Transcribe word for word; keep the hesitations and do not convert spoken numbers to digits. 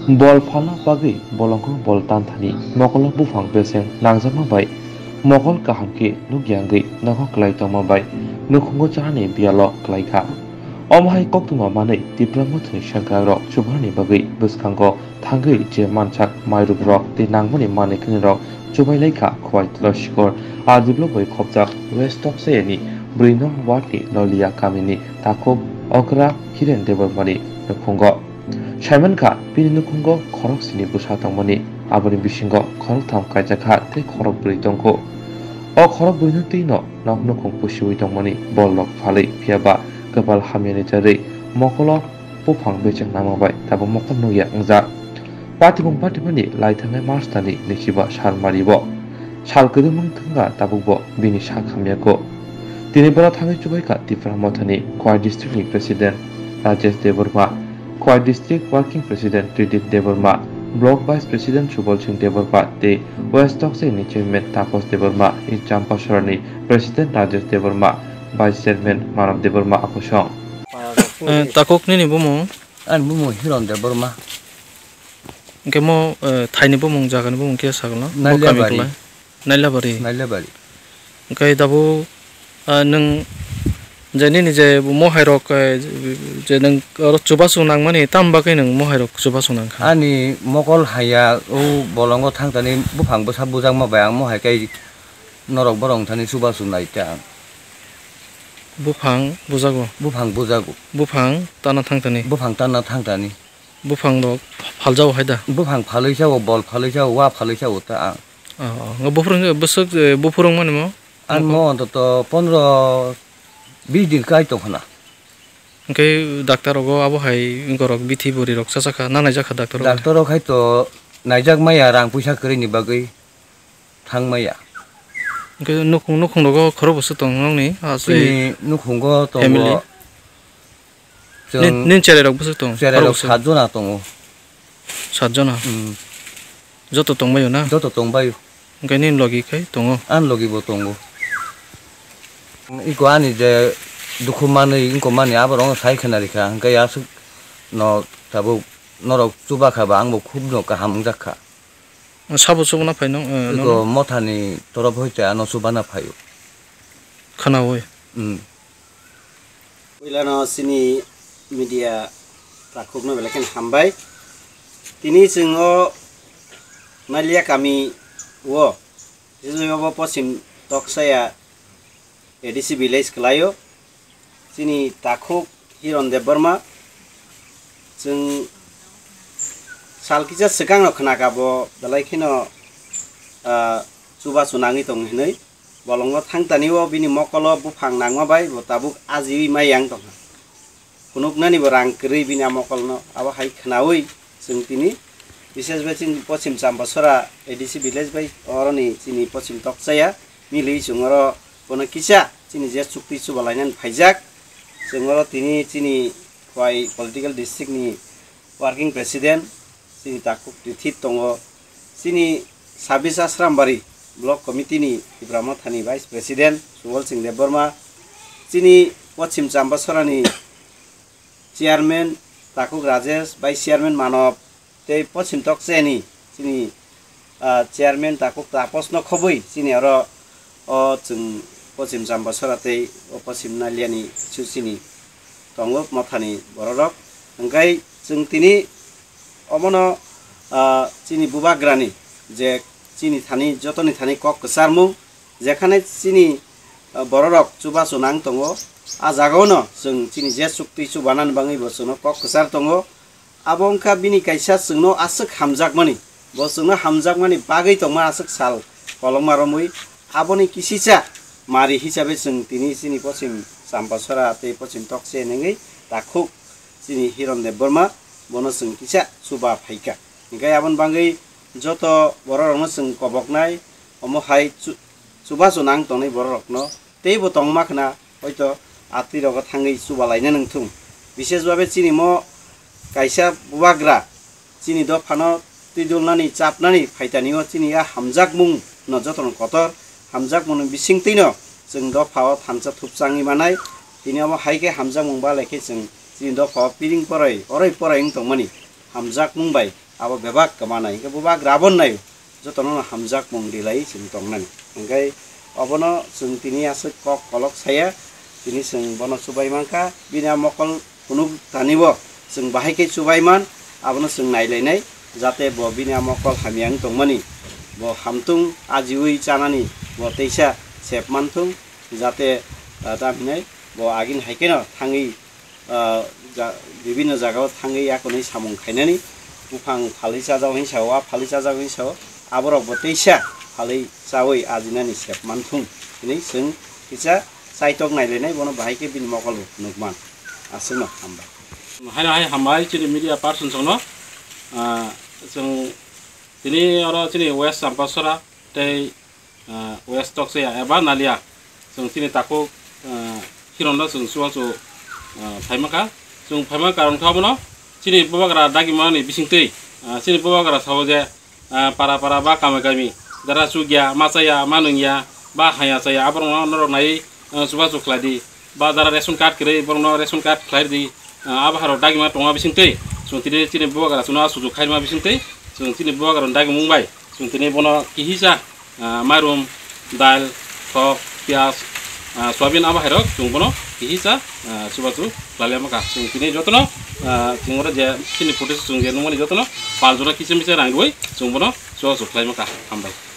Bol phalna bagwi bolongkho bol tanthani mokolo buphang beseng nangjakma bai mokol kaham khe nukya wngwi nogo kwlai tongma bai nukhungo chanani biyalo kwlaikha. Omo hai koktwma manwi Tipra Mothani sengkrakrok chubanani bagwi bwskango thangwi je mansak mairukrok tei nangmani manwi khwnirok chubai laikha Khowai Tulasikor R D block bai khopjak West Toksayani brwi nong ward ni Lolia kamini takhuk Okra Hiren Debbarmani nukhungo. Saimankha, bini nukhungo khorok sini bwsa tongmani, aboni bisingo khoroktham kaijakha tei khorok bwrwi tongkho. O khorok bwrwino twino nok nukhung pusiwi tongmani bolrok phalwi, phiyaba kwpal hamyani jarwi mokolo buphang becheng nangma bai tabuk mokol nukya wngjak. Patibung patimani lai thangnai March talni naichiba sal mario. Sal kwrwngmung thwngkha tabukbo bini sak hamyakho. Tini bono thangwi chubaikha Tipra Mothani Khowai District ni President Rajesh Debbarma, Khowai District Working President Tridip Debbarma, Block Vice President Subal Singh Debbarma tei West Toksai ni Chairman Tapos Debbarma, East Champasorani President Rajesh Debbarma, Vice Chairman Manav Debbarma akosong. Eh, takhuk nini bumung? Ani bumung Hiron Debbarma. Hwnkhe mo, eh, thaini bumung, jagani bumung khe sakno? Bo kami Nailabari. Kwlai? Nailabari. Nailabari. Hwnkhe tabuk, ah, nwng je nini je mohairok, eh, je nwng oro chubachu nangmani, tamo bagwi nwng mohairok chubachu nangkha? Ani mokol haya o bolongo thangtani buphang bwsa bujakma bai ang mohai kai norok borok thani chubachu naita ang. Buphang bujago? Buphang bujago. Buphang tana thangtani? Buphang tana thangtani. Buphang rok phaljago hai da? Buphang phalwi sao, bol phalwi sao, wa phalwi sao ta ang. Oh, oh. Buphang bwswk, eh, buphang mani mo? Ang mo ontoto pondro bis din kai tong khna. Hwnkhe doctor rogo abo hai borok bithi bwrwi rok cha cha kha, na naijak kha doctor rogo? Doctor rok hai to naijak maya rang puisa kwrwi ni bagwi thang maya. Hwnkhe nukhung, nukhung rogo khorok bwswk tong nokni? Aswk chini nukhungo tongo. Family? Chwng nin, nin cherai rok bwswk tong? Cherai rok khorok bwswk? Sat jona tongo. Sat jona? Hmm. Joto tongbaio na? Joto tongbaio. Hwnkhe nini logi khai tongo? Ani logi bo tongo. Iko ani je dukhu manwi wngkha mani aborok sai khwna rikha, hwnkhe aswk no tabuk norok chuba kha ba ang bo khub no kaham wngjak kha. Sabo chubana phai no, eh, iko nono? Mothani torof hoite ano chubana phaio. Khwnaui? Hmm. Puilano chini media takhukno belai kheno hambai. Tini chwng o Nalia kami o, Jisui obo Poschim Toksaya A D C village kwlaio. Chini takhuk Hiron Debbarma. Chwng sal kisa swkangno khwnakha bo belai kheno, ah, chubachu nangwi tongo hinwi. Bolongo thangtani o bini mokolo buphang nangma bai bo tabuk ajiwi mai yang tongkha. Phunuknani bo rang kwrwi bini a mokolno abo hai khwnaui chwng tini, bises bai chini Poschim Champasora A D C village bai oroni chini Poschim Toksaya milwi chwng oro bono kisa chini je chukti chuba lainani phaijak. Chwng oro tini chini Khowai political district ni working president, chini takhuk Tithit tongo, chini Sabis Asrambari block committee ni Tipra Mothani vice president Subal Singh Debbarma, chini Poschim Champasora ni chairman takhuk Rajesh, vice chairman Manob, tei Poschim Toksaya ni chini ah, chairman takhuk Taposno khobwi chini oro o chwng Poschim Champasora tei o Poschim Naliani kisu chini tongo mothani bororok. Hwnkhe chwng tini omono, ah, chini bubagrani je chini thani jotoni thani kok kwcharmung, jekhane chini, ah, bororok chubachu nang tongo, a jagaono chwng chini je chukti chubanani bagwi bo chwngno kok kwchar tongo. Abo wngkha bini kaisa chwngno aswk hamjakmani, bo chwngno hamjakmani bagwi tongma aswk sal kolokma romwi, aboni kisisa mari hisabe chwng tini chini Poschim Champasora tei Poschim Tokse nengwi takhuk chini Hiron Debbarma bono chwng kisa chuba phaikha. Hwnkhe aboni bagwi joto bororokno chwng koboknai, omo hai chu-, chubachu nang tongnai bororokno teibo tongma khna hoito atwi rogo thangwi chuba laina nangthung. Bises babe chini mo kaisa bubagra chini dophano twidulnani chapnani phaitani o chini a hamjakmung no jotono kotor hamjakmung ni bisingtwi no chwng dopha o thansa thupchangwi manai. Tini omo hai khe hamjakmung balai khe chwng chini dopha o piring poroi oroi poroi wng tongmani hamjakmung bai abo bebak kwmanai, hwnkhe bubak rabon nai jotono hamjakmung rilai chwng tongnani. Hwnkhe obono chwng tini aswk kok kolok saya, tini chwng bono chubai mankha, bini a mokol phunuk tanibo chwng bahai khe chubai man, abono chwng nailainai, jate bo bini a mokol hamya wng tongmani, bo hamtung ajiui chanani bo teisa sep manthung, jate, ah, tamo hinai bo agini hai kheno thangwi, ah, ja-, bibinno jagao thangwi yakonwi samung khainani, buphang phalwi chajak hinsa o, a phalwi chajak hinsa o, aborok bo teisa phalwi chaui ajinani sep manthung hinwi chwng kisa chaitok nailainai, bono bahai khe bini mokol bo phunuk man. Aswkno hambai. Haino hai hambai chini media person songno, ah, chwng tini oro chini West Champasora tei, ah, West Tokchaya eba Nalia chwng chini takhuk, ah, Hironno chwng chubachu, ah, phaima kha. Chwng phaima karon kha bono chini bubagra dagimani bisingtwi, ah, chini bubagra sao je, ah, para para ba kami kami, jara chukya, ma chaya, ma nungya, ba haya chaya, aborokno norok nai, ah, chubachu khlai di, ba jara ration card kwrwi, borokno ration card khlai di, ah, abo harok dagima tongma bisingtwi, chwng tini chini bubagra chwngno sujuk khaima bisingtwi, chwng chini bubagra dagimung bai, chwng tini bono kihisa, ah, mairum, dal, thok, piyaj, ah, soyabin abo hairok chwng bono kihisa, ah, chubachu khlai ma kha. Chwng tini jotono, ah, chwng oro je chini photo chwng je nukmani jotono pal jora kisa misa rang rwui chwng bono chubachu khlai ma kha. Hambai.